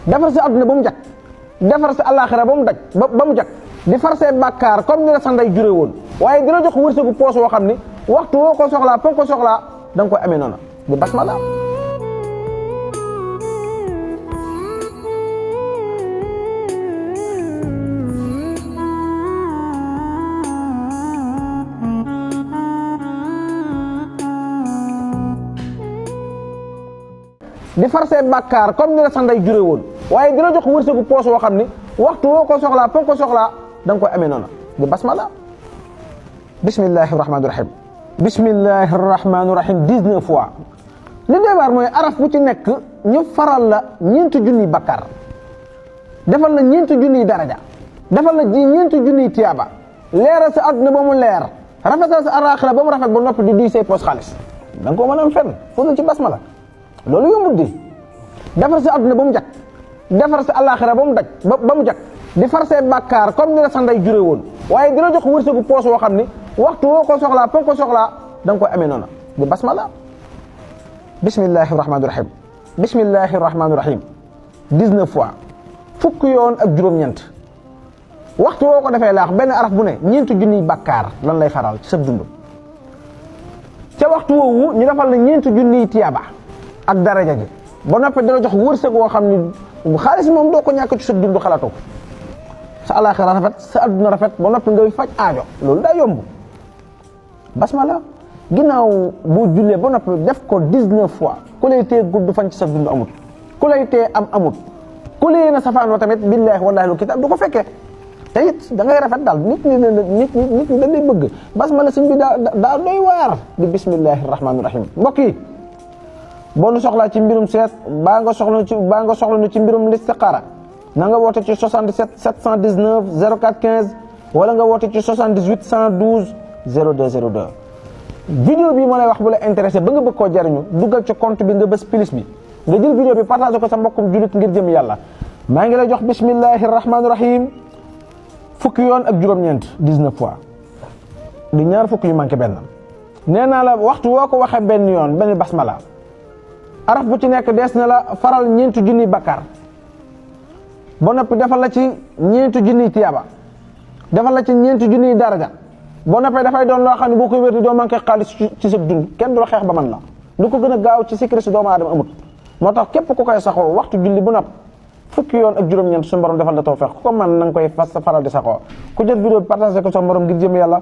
defar sa àdduna ba mu jag defar sa àllaaxira ba mu daj ba mu jag di far say bàkkaar comme ni la sa ndey jure woon waaye dina jox wërsëgu poos woo xam ni waxtu woo ko soxlaa foo ko soxlaa da nga koy amee noonu di basmala. di far say bàkkaar comme ni la sa ndey jure woon waaye dina jox wërsëgu poos woo xam ni waxtu woo ko soxlaa foo ko soxlaa da nga koy amee noonu di basmala. bismillahi rahmaani rahim bismillahi rahmaani rahim 19 fois li doy waar mooy araf bu ci nekk ñu faral la ñeenti junniy bàkkaar defal la ñeenti junniy daraja defal la ñeenti junniy tiyaaba leeral sa àdduna ba mu leer rafetal sa alaaxira ba mu rafet ba noppi di duy say poos xaalis da nga koo mën a am fenn foofu ci basmala loolu yombut di defar sa àdduna ba mu jag defar sa alaaxira ba mu daj ba mu jag di far say bàkkaar comme ni la sa ndey jure woon waaye dina jox wërsëgu poos woo xam ni waxtu woo ko soxlaa foo ko soxlaa da nga koy amee noonu di basmala. bismillahi rahmaani rahim bismillahi rahmaani rahim 19 fois fukki yoon ak juróom-ñeent waxtu woo ko defee laax benn araf bu ne ñeenti junniy bàkkaar lan lay faral ci sa dund ca waxtu woowu ñu defal la ñeenti junniy tiyaaba ak daraja ji ba noppi dina jox wërsëg woo xam ni xaalis moom doo ko ñàkk ci sa dund xalaatoo ko sa alaaxira rafet sa adduna rafet ba noppi ngay faj aajo loolu daa yomb basmala. ginnaaw boo jullee ba noppi def ko 19 fois ku lay tee gudd fan ci sa dund amut ku lay tee am amut ku lay na safaanoo tamit billaahi wallaahi lu kitaab du ko fekkee te it da ngay rafet daal nit ñi dañ lay bëgg basmala sëñ bi daa doy waar di bismillahi rahmaani rahim. mbokk yi boo nu soxlaa ci mbirum seet baa nga soxla nu ci mbirum listixaara na nga woote ci 77 719 04 15 wala nga woote ci 78 112 02 02. vidéo bi ma lay wax bu la intéressé ba nga bëgg koo jariñu duggal ci compte bi nga bës plus bi nga jël vidéo bi partagé ko sa mbokkum julit ngir jëm yàlla maa ngi lay jox bismillahi rahmaani rahim fukki yoon ak juróom-ñeent 19 fois di ñaar fukki yu manqué benn. nee naa la waxtu woo ko waxee benn yoon benn basmala araf bu ci nekk dees na la faral ñeenti junniy bakkaar ba noppi defal la ci ñeenti junniy tiyaaba defal la ci ñeenti junniy daraja boo noppee dafay doon loo xam ne boo koy wér di doo manqué xaalis ci sa dund kenn du la xeex ba man la lu ko gën a gaaw ci secret si doomu aadama amut moo tax képp ku koy saxoo waxtu julli bu nopp fukki yoon ak juróom-ñeent suñu borom defal la tawfeex ku ko man na nga koy faral di saxoo ku jot vidéo bi partagé ko sa morom ngir jëm yàlla